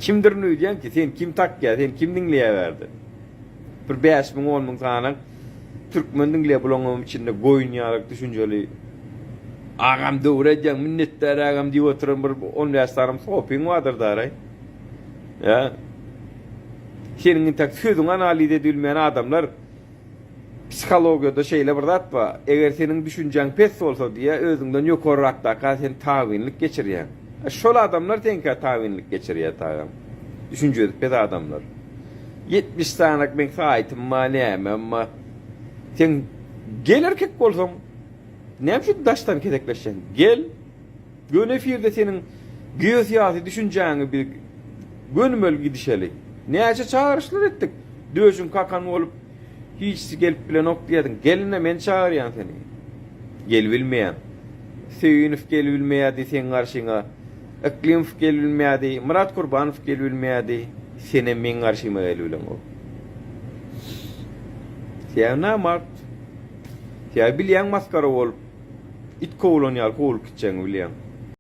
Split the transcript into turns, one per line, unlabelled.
Kimdirin öýdýäň ki, seni kim takýar, seni kim diňleýär bärde? Bir 5000, 10000 sany türkmen diňleýär, bulaňam içinde goýun ýaly düşünjeli agam döwre edýäň, minnetdar agam diýip oturan bir 15 sany sopyň bardyr daraý. Ýa. Seniň intäk sözüňi analiz edilmeýän adamlar Psihologiýada şeýle bir zat bar, eger seniň düşünjäň pes bolsa diýýär, özüňden ýokarrakdaka sen tabynlyk geçirýäň. E, şol adamlar seňkä tabynlyk geçirýär tagam. Düşünjesi pes adamlar. 70 sanyk meň saýtym bar, nämem bar. Sen gel erkek bolsaň, näme üçin daşdan kesekleşýäň? Gel. Göni efirde seniň geosyýasy düşünjäňi biz gönümel gidişeli. Näçe çagyryşlar etdik. Döşüň kakan bolup hiçsi gelip bilenok diýýärdiň. Gel ine men çagyrýan seni. Gelibilmeýäň. Söýünow gelibilmeýärdi seň garşyňa. Yklimow gelibilmeýärdi. Myrat Kurbanow gelibilmeýärdi. Senem meň garşyma gelibileňok. Sen namart. Sen bilýäň masgara bolup it kowulan ýaly kowulyp gitjegiňi bilýäň.